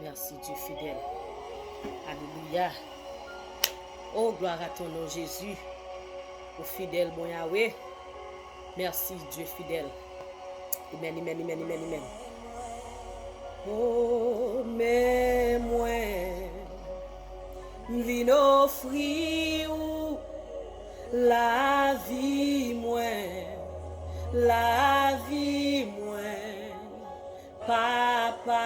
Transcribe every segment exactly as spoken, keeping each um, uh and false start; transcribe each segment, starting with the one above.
Merci, Dieu fidèle. Alléluia. Oh, gloire à ton nom, Jésus. Ou fidèl, bon Yahweh. Merci, Dieu fidèle. Amen, amen, amen, amen, amen. Oh, men mwen, m vin ofri ou lavi mwen, lavi mwen, Papa.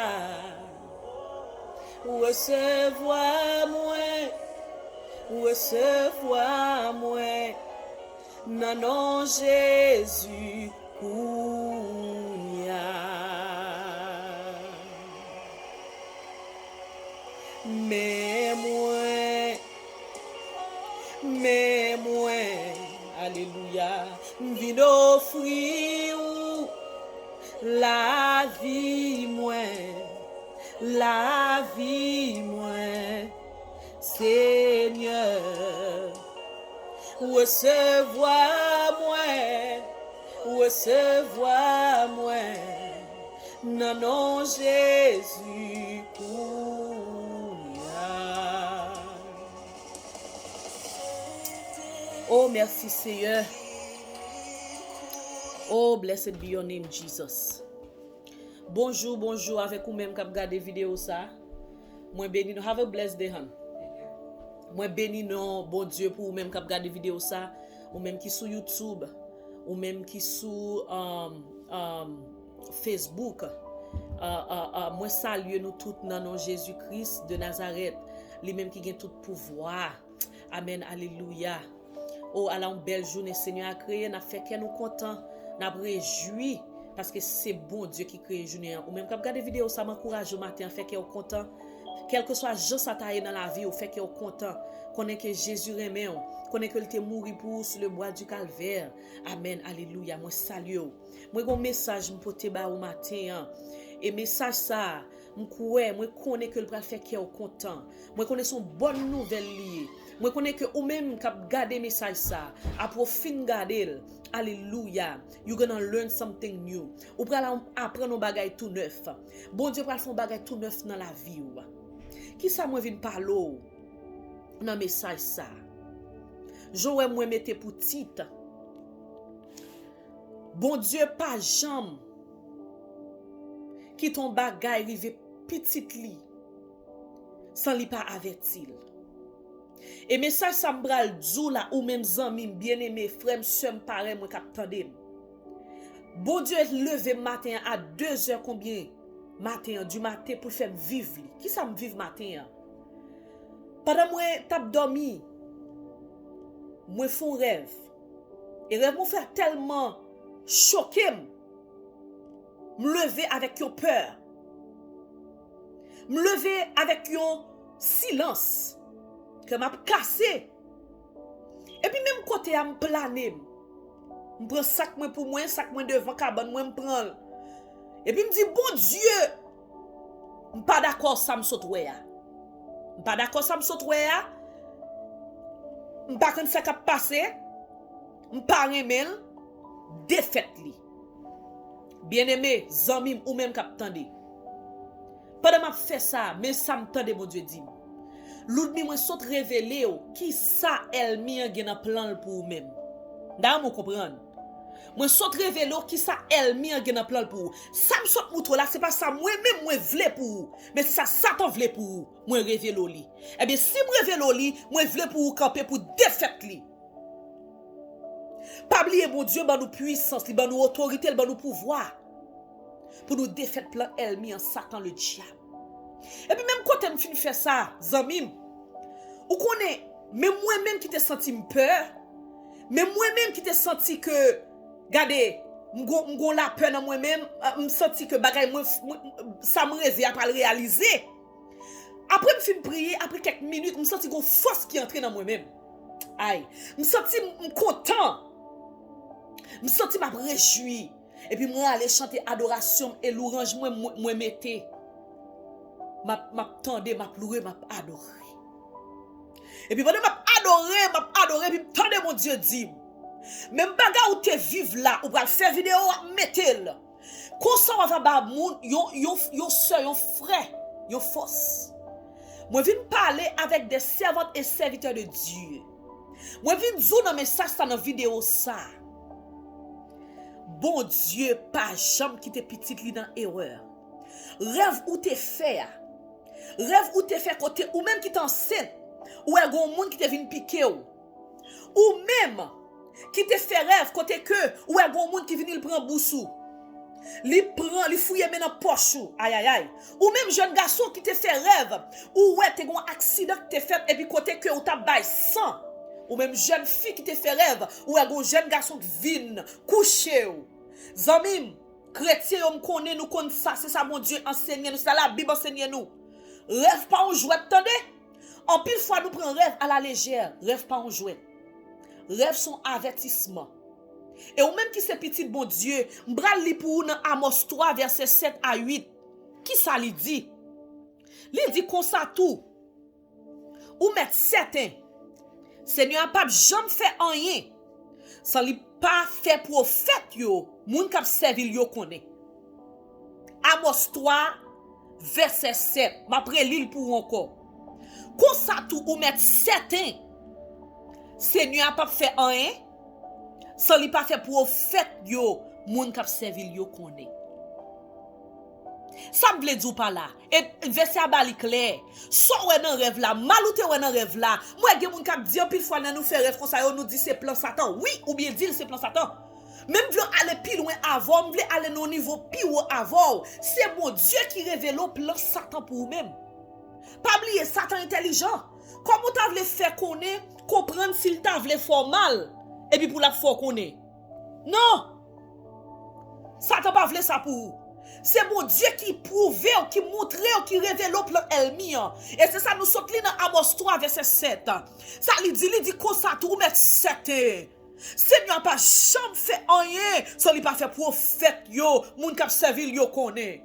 Resevwa mwen, resevwa mwen, nan non Jezi kounye a. Men mwen, men mwen, alelouya, m vin ofri ou lavi mwen, lavi mwen, Senyè. Resevwa mwen, resevwa mwen, nan non Jezi kounye a. Oh, mèsi, Seyè. Oh, blessed be your name, Jesus. Bonjou, bonjou avèk ou menm k ap gade videyo sa. Mwen beni nou. Have a blessed day, hon. Mwen beni non Bondye pou ou menm k ap gade videyo sa, ou menm ki sou YouTube, ou menm ki sou, um, um, Facebook. Uh, uh, uh, mwen salye nou tout nan non Jezi Kris de Nazarèt, li menm ki gen tout pouvwa. Amèn, alelouya. O, ala yon bèl jounen Senyè a kreye, n ap fè kè nou kontan, n ap rejwi, paske se Bondye ki kreye jounen an. Ou menm k ap gade videyo sa, m ankouraje w maten an, fè kè w kontan. Kèlkeswa jan sa ta ye nan lavi w, fè kè w kontan. Konnen ke Jezi renmen w. Konnen ke l te mouri pou ou sou le bwa di Kalvè. Amèn, alelouya. Mwen salye w. Mwen gen yon mesaj m pote ba ou maten an. E mesaj sa a, m kwè, mwen konnen ke l pral fè kè w kontan. Mwen konnen se yon bòn nouvèl li ye. Mwen konnen ke ou menm k ap gade mesaj sa a, apre w fin gade l, alelouya, you gonna learn something new. Ou pral aprann yon bagay tou nèf. Bondye pral fè yon bagay tou nèf nan lavi w. Kisa mwen vin pale w nan mesaj sa a? Jan w wè mwen mete pou tit, Bondye pa janm kite yon bagay rive pitit li san li pa avèti l. E mesaj sa m pral di w la, ou menm zanmi m, byeneme, frè m, sè m, parèy mwen k ap tande m. Bondye leve m maten an a de zè konbyen maten an, di maten pou l fè m viv li. Kisa m viv maten an? Pandan mwen t ap dòmi, mwen fè yon rèv. E rèv mwen fè a tèlman choke m. M leve avèk yon pè. M leve avèk yon silans. Kè m ap kase. Epi menm kote a, m plane m. M pran sak mwen pou mwen, sak mwen devan kabann mwen, m pran l. Epi m di, Bondye, m pa dakò sa m sot wè a. M pa dakò sa m sot wè a. M pa konn sa k ap pase. M pa renmen l. Defèt li. Byeneme, zanmi m, ou menm k ap tande. Pandan m ap fè sa, men sa m tande Bondye di m. Loudmi, mwen sot revele w kisa èlmi an gen nan plan l pou ou menm. M ta renmen w konprann. Mwen sot revele w kisa èlmi an gen nan plan l pou ou. Sa m sot moutre w la, se pa sa mwen menm mwen vle pou ou, men se sa Satan vle pou ou. Mwen revele w li. Ebyen, si m revele w li, mwen vle pou ou kanpe pou defèt li. Pa bliye Bondye ban nou pwisans, li ban nou otorite, li ban nou pouvwa pou nou defèt plan èlmi an, Satan, le dyab. Epi menm kote m fin fè sa, zanmi m, ou konnen, men mwen menm ki te santi m pè, men mwen menm ki te santi ke, gade, m gon, m gon lapè nan mwen menm, m santi ke bagay mwen, mwen, sa m reve a pral reyalize. Apre m fin priye, apre kèk minit, m santi gon fòs ki antre nan mwen menm. Ay, m santi m, m kontan. M santi m ap rejwi. Epi mwen ale chante adorasyon m e louranj mwen, mwen, mwen mete. M ap, m ap tande, m ap lwe, m ap adore. Epi pandan m ap adore, m ap adore, epi m tande Bondye di m, menm bagay ou te viv la, ou pral fè videyo, w ap mete l. Konsa w ava ba moun, yon, yon, yon sè, yon frè, yon fòs. Mwen vin pale avèk de sèvant e sèvitè de Dye. Mwen vin di w nan mesaj sa, nan videyo sa. Bondye pa janm kite pitit li nan erè. Rèv ou te fè a, rèv ou te fè kote ou menm ki te ansent, ou wè gon moun ki te vin pike w. Ou menm ki te fè rèv kote ke ou wè gon moun ki vini, li pran bous ou. Li pran, li fouye men nan pòch ou. Ayayay. Ou menm jèn gason ki te fè rèv, ou wè te gon aksidan ki te fèt epi kote ke ou t ap bay san. Ou menm jèn fi ki te fè rèv, ou wè gon jèn gason ki vin kouche w. Zanmi m, kretyen yo, m konnen nou konn sa, se sa Bondye ansenye nou, se sa Labib ansenye nou. Rèv pa yon jwèt, tande! Anpil fwa nou pran rèv a la lejè. Rèv pa yon jwèt. Rèv se yon avètisman. E ou menm ki se pitit Bondye, m pral li pou ou nan Amòs twa, vèsè sèt a uit. Kisa li di? Li di konsa tou, ou mèt sèten, Senyè a p ap janm fè anyen san li pa fè pwofèt yo, moun k ap sèvi l yo, konnen. Amòs twa, vèsè sèt. M ap reli l pou ou ankò. Konsa tou, ou mèt sèten, Senyè a p ap fè anyen san li pa fè pwofèt yo, moun k ap sèvi l yo, konnen. Sa m vle di w pa la? E vèsè a ba li klè. Sa w wè nan rèv la, mal ou te wè nan rèv la. M wè gen moun k ap di anpil fwa lè nou fè rèv konsa yo, nou di se plan Satan. Wi, ou byen di l se plan Satan. Men m vle w ale pi lwen avè w, m vle ale nan yon nivo pi wo avè w. Se Bondye ki revele w plan Satan pou ou menm. Pa bliye, Satan entèlijan. Kòman w ta vle fè konnen, konprann si l ta vle fè w mal, epi pou l ap fè w konnen? Non! Satan pa vle sa pou ou. Se Bondye ki pwouve w, ki montre w, ki revele w plan ènmi an. E se sa nou sot li nan Amòs twa, vèsè sèt. Sa li di, li di konsa tou, ou mèt sèten. Senyè a pa janm fè anyen san li pa fè pwofèt yo, moun k ap sèvi l yo, konnen.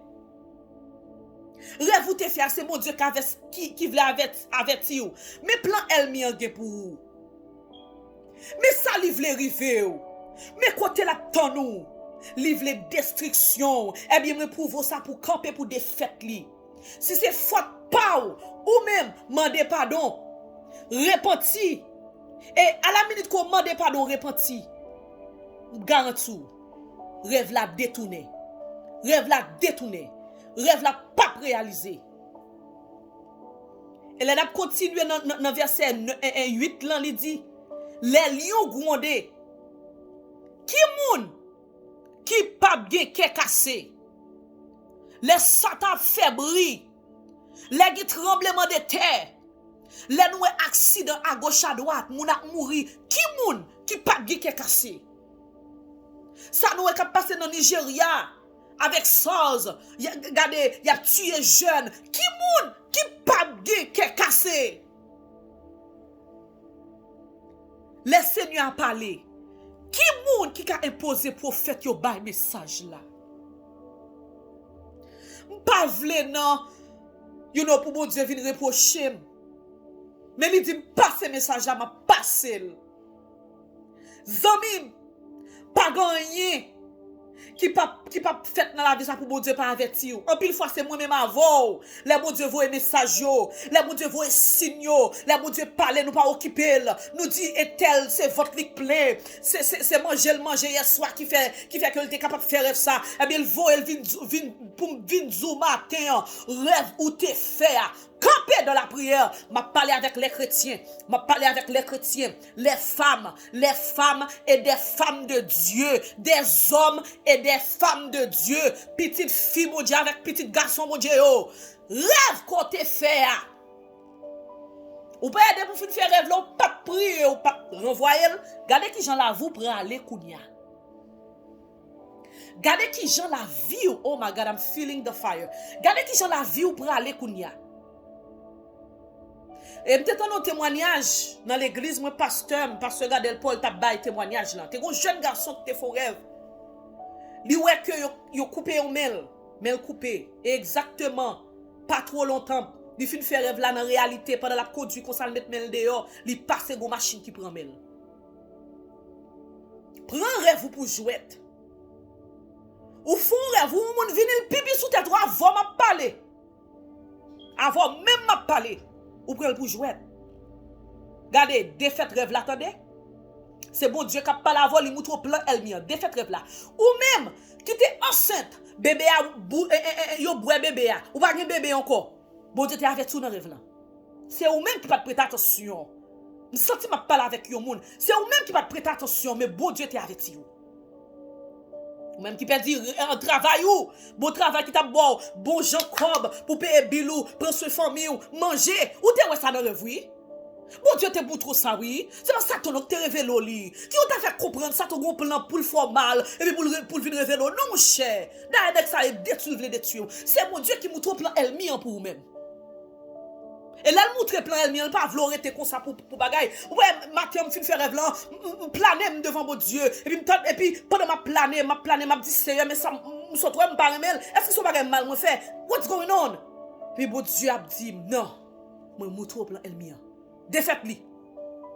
Rèv ou te fè a, se Bondye k avès-, ki, ki vle avèt-, avèti w. Men plan ènmi an gen pou ou. Men sa li vle rive w. Men kote l ap tann ou. Li vle destriksyon w. Ebyen, mwen pwouve w sa pou w kanpe pou defèt li. Si se fòt pa w, ou menm, mande padon. Repanti. E alaminit ke w mande padon, repanti, m garanti w, rèv la detounen. Rèv la detounen. Rèv la p ap reyalize. E lè n ap kontinye nan, nan, nan vèsè n-, en, en, uit lan, li di, lè lyon gwonde, ki moun ki p ap gen kè kase? Lè Satan ap fè bri, lè gen tranblemanntè, lè nou wè aksidan agoch adwat, moun ap mouri, ki moun ki p ap gen kè kase? Sa nou wè k ap pase nan Nijerya avèk SARS, y a, gade, y ap tiye jèn. Ki moun ki p ap gen kè kase? Lè Senyè a pale, ki moun ki ka enpoze pwofèt yo bay mesaj la? M pa vle nan, you know, pou Bondye vin repwoche m. Men li di m pase mesaj la, m ap pase l. Zanmi m, pa gen anyen ki p ap, ki p ap fèt nan lavi sa pou Bondye pa avèti w. Anpil fwa, se mwen menm avè w. Lè Bondye voye mesaj yo, lè Bondye voye siy yo, lè Bondye pale, nou pa okipe l. Nou di, entèl, se vant li k plen. Se, se, se manje l manje yèswa ki fè, ki fè ke l te kapab fè rèv sa. Ebyen, l voye l vin, vin, pou m vin di w maten an, rèv ou te fè a. Kanpe dans la prière. M ap pale avèk lè kretyen. M ap pale avèk lè kretyen. Les femmes, les femmes et des femmes de Dieu, des hommes et des femmes de Dieu, pitit fi Bondye avèk pitit gason Bondye yo. Rèv ke w te fè a, ou pa ede pou fin fè rèv la, ou pa t priye, ou pa t ranvwaye l. Gade kijan lavi w prale kounye a. Gade kijan lavi w, oh my God, I'm feeling the fire. Gade kijan lavi w prale kounye a. E m te tande yon temwanyaj nan legliz mwen, pastè m, pastè Gadèl Paul, t ap bay temwanyaj lan. Te gen yon jèn gason ki te fè yon rèv. Li wè ke yo, yo koupe yon men l. Men l koupe. E egzakteman, pa two lontan, li fin fè rèv la nan reyalite, pandan l ap kondwi konsa, l met men l deyò, li pase gon machin ki pran men l. Pran rèv ou pou jwèt. Ou fè yon rèv, ou yon moun vini, l pipi sou tèt ou, avè w m ap pale. Avè w menm m ap pale, ou pran l pou jwèt. Gade, defèt rèv la, tande. Se Bondye k ap pale avè w, li moutre w plan ènmi an. Defèt rèv la. Ou menm ki te ansent, bebe a, bou, e, e, e, yo bwè bebe a. Ou pa gen bebe ankò. Bondye te avèti w nan rèv lan. Se ou menm ki pa t prete atansyon. M santi m ap pale avèk yon moun. Se ou menm ki pa t prete atansyon, men Bondye te avèti w. Ou menm ki pèdi, e, travay ou, bon travay ki t ap ba w bon jan kòb pou peye bil ou, pran swen fanmi w, manje. Ou te wè sa nan rèv, wi. Bondye te moutre w sa, wi. Se pa Satan non ki te revele w li. Ki ou ta fè konprann Satan gon plan pou l fè w mal, epi pou l re-, pou l vin revele w. Non, monchè. Dayè, nèg sa e detwi l vle detwi w. Se Bondye ki moutre w plan ènmi an pou ou menm. E lè l moutre plan ènmi an, l pa vle w rete konsa pou, pou bagay. Ou wè, maten an, m fin fè rèv lan, m, m, m plane m devan Bondye. Epi m tann, epi pandan m ap plane, m ap plane, m ap di, Seyè, men sa m, m sot wè, m pa renmen l. Èske se yon bagay mal mwen fè? What's going on? Epi Bondye ap di m, non, mwen moutre w plan ènmi an. Defèt li.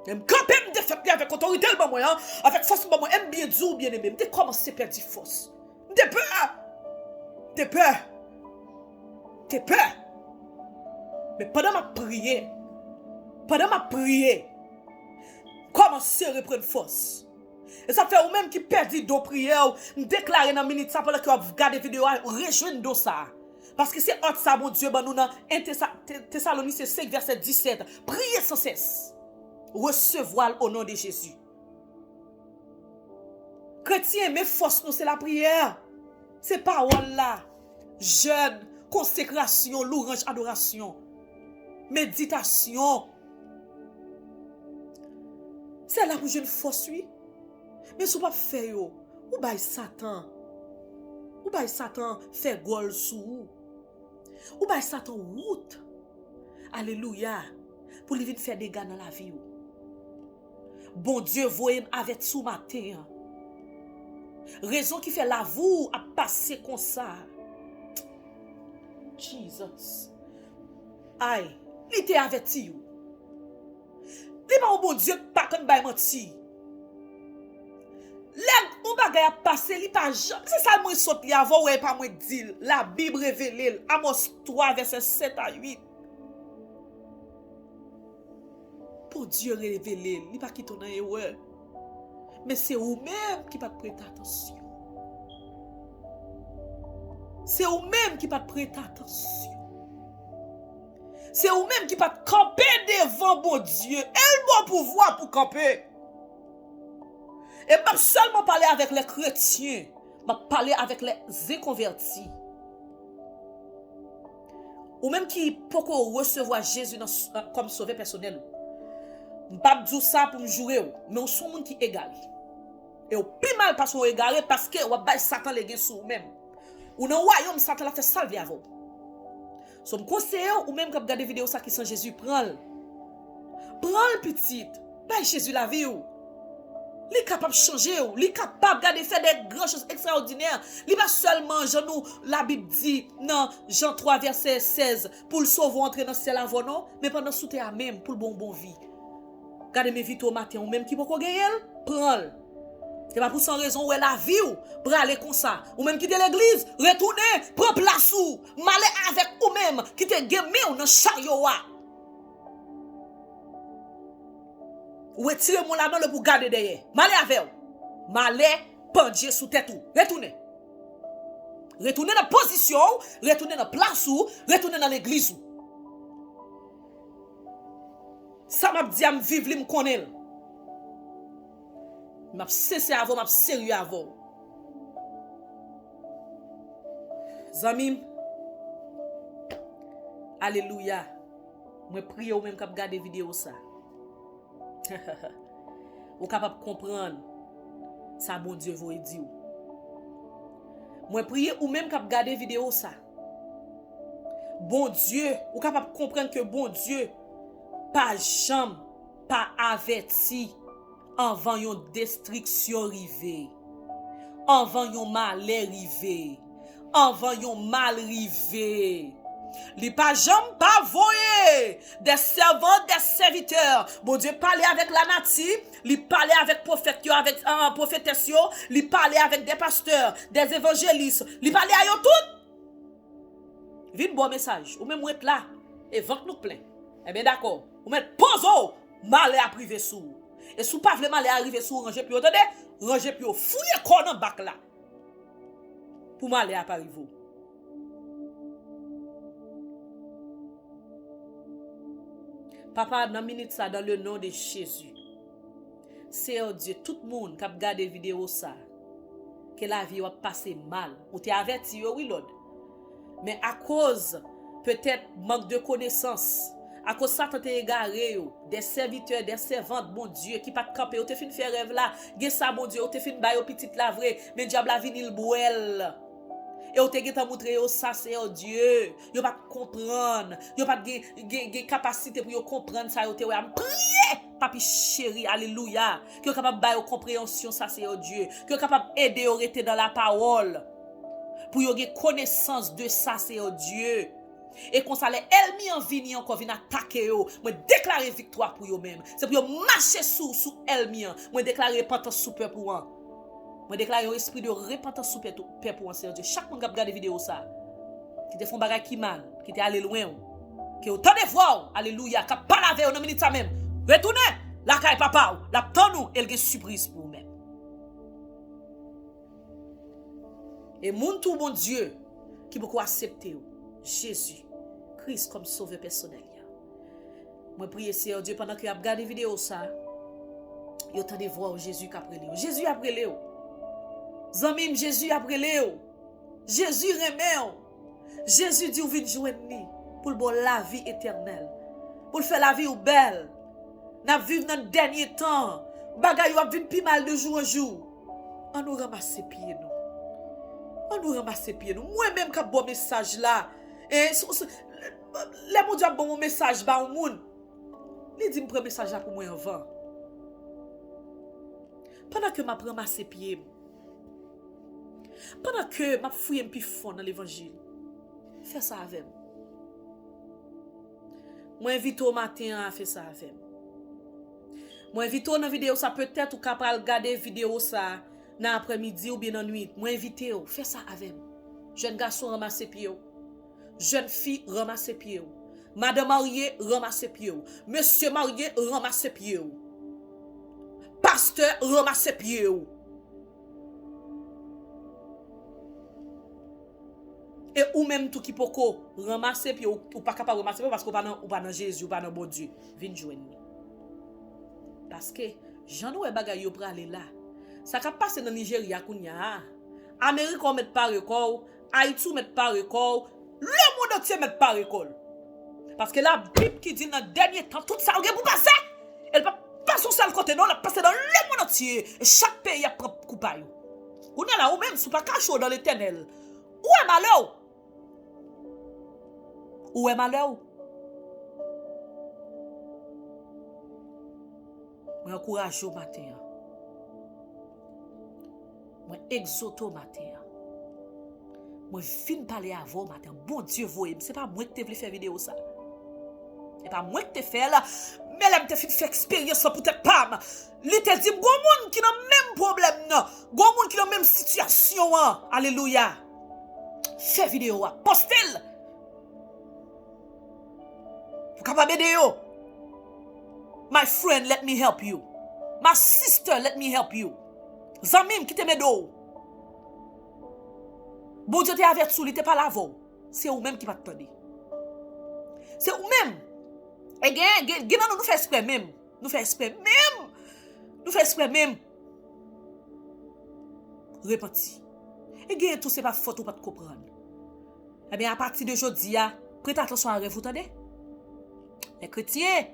E m kanpe, m defèt li avèk otorite l ban mwen an, avèk fòs li ban mwen, e m byen di w, byeneme, m te kòmanse pèdi fòs. M te pè. M te pè. M te pè. Men pandan m ap priye, pandan m ap priye, m kòmanse reprann fòs. E sa fè ou menm ki pèdi don priyè w, m deklare nan minit sa, pandan ke w ap gade videyo a, rejwenn don sa a. Paske se òd sa Bondye ban nou nan en Tesa-, Te-, Tesalonisyen senk vèsè disèt. Priye san sès. Resevwa l o non de Jezi. Kretyen, men fòs nou se lapriyè. Se pawòl la. Jèn, konsekrasyon, louwanj, adorasyon. Meditasyon. Se la pou jwenn fòs, wi. Men si w p ap fè yo, ou bay Satan, ou bay Satan fè gòl sou ou. Ou bay Satan wout. Alelouya. Pou li vin fè dega nan lavi w. Bondye voye m avèti w maten an. Rezon ki fè lavi w ap pase konsa. Jesus. Ay, li te avèti w. Li pa yon Bondye k pa konn bay manti. Lè yon bagay ap pase, li pa janm, se sa mwen sot li avè w, wè, e pa mwen k di l. Labib revele l, Amòs twa, vèsè sèt a uit. Bondye revele l, li pa kite w nan erè. Men se ou menm ki pa t prete atansyon. Se ou menm ki pa t prete atansyon. Se ou menm ki pa t kanpe devan Bondye. E l ba w pouvwa pou kanpe. E m p ap sèlman pale avèk lè kretyen. M ap pale avèk lè enkonvèti. Ou menm ki poko resevwa Jezi nan s-, kòm sovè pèsonèl ou. M p ap di w sa pou m joure w, men w se yon moun ki egare. E w pi mal pase yon egare paske w ap bay Satan legen sou ou menm. Ou nan wayòm Satan, l ap fè sa l vle avè w. So, m konseye w, ou menm k ap gade videyo sa ki san Jezi, pran l. Pran l, pitit. Bay Jezi lavi w. Li kapab chanje w. Li kapab, gade, fè de gran choz ekstraòdinè. Li pa sèlman, jan nou, Labib di nan Jan twa, vèsè sèz, pou l sove w antre nan syèl avè w, non, men pandan sou tè a menm, pou l ba w bon vi. Gade, m envite w maten, ou menm ki poko genyen l, pran l. Se pa pou san rezon ou wè lavi w prale konsa. Ou menm ki te legliz, retounen, pran plas ou. M ale avèk ou menm ki te gen men w nan charyo a. Ou retire men w ladan l epi w gade dèyè. M ale avè w. M ale pandye sou tèt ou. Retounen. Retounen nan pozisyon w, retounen nan plas ou, retounen nan legliz ou. Sa m ap di a, m viv li, m konnen l. M ap sensè avè w, m ap serye avè w. Zanmi m, alelouya. Mwen priye ou menm k ap gade videyo sa. Ou kapab konprann sa Bondye voye di w. Mwen priye ou menm k ap gade videyo sa. Bondye, ou kapab konprann ke Bondye pa janm pa avèti anvan yon destriksyon rive, anvan yon malè rive, anvan yon mal rive. Li pa janm pa voye des servantes, des serviteurs. Bondye pale avèk lanati, li pale avèk pwofèt yo, avèk, ah, pwofetès yo, li pale avèk des pasteurs, des évangélistes, li pale a yo tout. Vin ba w mesaj. Ou menm ou ret la. E vant nou k plen. Ebyen dakò, ou mèt poze w, malè ap rive sou ou. E si w pa vle malè a rive sou ou, ranje pye w, tande? Ranje pye w, fouye kò w nan bak la. Pou malè a pa rive w. Papa, nan minit sa, dans le nom de Jésus, Seyè Dye, tout moun k ap gade videyo sa, ke lavi yo ap pase mal. Ou te avèti yo, wi, Lòd. Men akoz, petèt, mank de konesans, akoz Satan te egare yo, de sèvitè, de sèvant Bondye ki pa t kanpe, yo te fin fè rèv la, gen sa Bondye, yo te fin ba yo pitit la vre, men dyab la vini l bwè l. E yo te gentan moutre yo sa, Seyè Dye. Yo pa t konprann. Yo pa t gen, gen, gen kapasite pou yo konprann sa yo te wè a. M priye, Papi cheri, alelouya, ke yo kapab ba yo konpreyansyon sa, Seyè Dye. Ke yo kapab ede yo rete nan lapawòl. Pou yo gen konesans de sa, Seyè Dye. E konsa, lè ènmi an vini ankò, vin atake yo, mwen deklare viktwa pou yo menm. Se pou yo mache sou, sou ènmi an. Mwen deklare repantans sou pèp ou an. Mwen deklare yon espri de repantans sou pèp ou, pèp ou an, Seyè Dye. Chak moun k ap gade videyo sa, ki te fè yon bagay ki mal, ki te ale lwen w, ke yo tande vwa w, alelouya, k ap pale avè yo nan minit sa menm. Retounen lakay papa w, l ap tann ou, e l gen sipriz pou ou menm. E moun tou, Bondye, ki poko aksepte w, Jezi Kris kòm sovè pèsonèl li a. Mwen priye, Seyè Dye, pandan ke y ap gade videyo sa, yo tande vwa w, Jezi k ap rele yo. Jezi ap rele w. Zanmi m, Jezi ap rele w. Jezi renmen w. Jezi di w vin jwenn li pou l ba w lavi etènèl, pou l fè lavi w bèl. N ap viv nan dènye tan. Bagay yo ap vin pi mal de jou an jou. An nou ranmase pye nou. An nou ranmase pye nou. Mwen menm k ap ba w mesaj la, e, s- s- lè Bondye ap ban w yon mesaj ba yon moun, li di m pran mesaj la pou mwen anvan. Pandan ke m ap ranmase pye m, pandan ke m ap fouye m pi fon nan levanjil, fè sa avè m. Mwen envite w maten an a fè sa avè m. Mwen envite w nan videyo sa, petèt ou ka pral gade videyo sa nan aprèmidi oubyen nan nwit. Mwen envite w, fè sa avè m. Jèn gason, ranmase pye w. Jèn fi, ranmase pye w. Madan marye, ranmase pye w. Mesye marye, ranmase pye w. Pastè, ranmase pye w. E ou menm tou ki poko ranmase pye w, ou pa kapab ranmase pye w paske ou pa nan, ou pa nan Jezi, ou pa nan Bondye. Vin jwenn li. Paske, jan nou wè bagay yo prale la, sa k ap pase nan Nijerya kounye a, Amerik ou mèt pare kò w, Ayiti ou mèt pare kò w, lemonn antye mèt pare kò l. Paske Labib ki di nan dènye tan, tout sa yo gen pou pase. E l p ap pase yon sèl kote, non, l ap pase nan lemonn antye. E chak peyi ap pran kou pa yo. Kounye a la, ou menm, si w pa kache w nan Letènèl, ou wè malè w. Ou wè malè w. Mwen ankouraje w maten an. Mwen egzote w maten an. Mwen vin pale avè w maten an. Bondye voye m. Se pa mwen ki te vle fè videyo sa. E pa mwen ki te fè l. Men lè m te fin fè eksperyans lan pou tèt pa m, li te di m, gon moun ki nan menm pwoblèm nan. Gon moun ki nan menm sitiyasyon an. Alelouya. Fè videyo a. Poste l. Pou kapab ede yo. My friend, let me help you. My sister, let me help you. Zanmi m, kite m ede w. Bondye te avèti w, li te pale avè w. Se ou menm ki pa t tande. Se ou menm. E gen, gen, gen nan nou, nou fè eksprè menm. Nou fè eksprè menm. Nou fè eksprè menm. Repanti. E genyen tou, se pa fòt ou pa t konprann. Ebyen, apati de jodi a, prete atansyon a rèv ou, tande? Lè kretyen,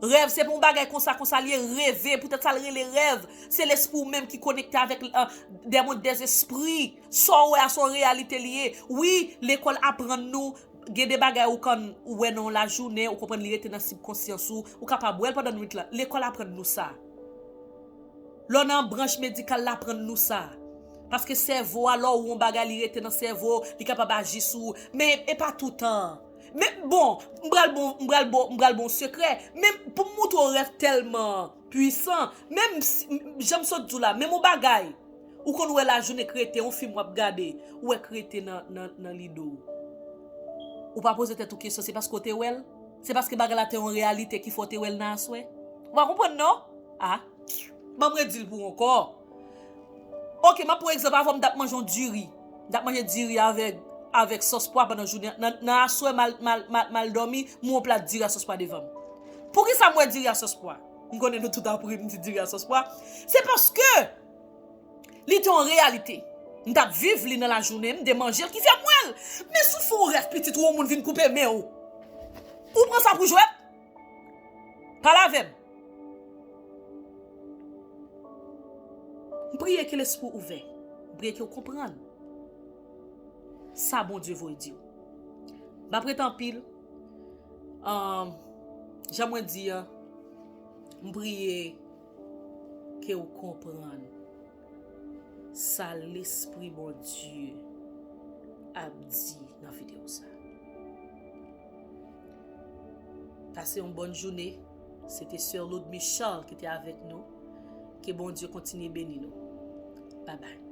rèv se pou yon bagay konsa, konsa l ye, reve, poutèt sa l rele rèv. Se lespri w menm ki konekte avèk, euh, des mondes des esprits. Sa w wè a, se yon reyalite li ye. Wi, lekòl aprann nou, gen de bagay ou konn, ou wè nan yon lajounen, ou konprann li rete nan sibkonsyans ou, ou kapab wè l pandan nwit lan. Lekòl aprann nou sa. Lè w nan branch medikal la, aprann nou sa. Paske sèvo a, lè w wè yon bagay, li rete nan sèvo, li kapab aji sou ou. Men e pa toutan. Men bon, m pral bon, m pral bon, m pral bon sekrè. Men pou m montre w rèv tèlman pwisan, menm si, jan m sot di w la, menm yon bagay, ou konn wè lajounen k rete, yon fim w ap gade, ou wè k rete nan, nan, nan lide w. Ou pa poze tèt ou kesyon, se paske w te wè l? Se paske bagay la te yon reyalite ki fè w te wè l nan aswè? Ou pa konprann non? A. Ban m redi l pou w ankò. Oke, m ap pran egzanp, avan m t ap manje yon diri. M t ap manje diri avèk, avèk sòs pwa pandan jounen. Nan, nan aswè, m al, m al, m al, m al dòmi, m wè yon plat diri a sòs pwa devan m. Poukisa m wè diri a sòs pwa? M konnen nou tout ap ri, m di diri a sòs pwa. Se paske li te yon reyalite. M t ap viv li nan lajounen, m te manje l ki fè m wè l. Men si w fè yon rèv pitit ou, yon moun vin koupe men w, ou pran sa pou jwèt? Pale avè m. M priye ke lespri w ouvè. M priye ke w konprann sa Bondye voye di w. M ap rete anpil. Ahn, jan mwen di an, m priye ke w konprann sa Lespri Bondye ap di nan videyo sa. Pase yon bòn jounen. Se te sè Loud Michal ki te avèk nou. Ke Bondye kontinye beni nou. Babay.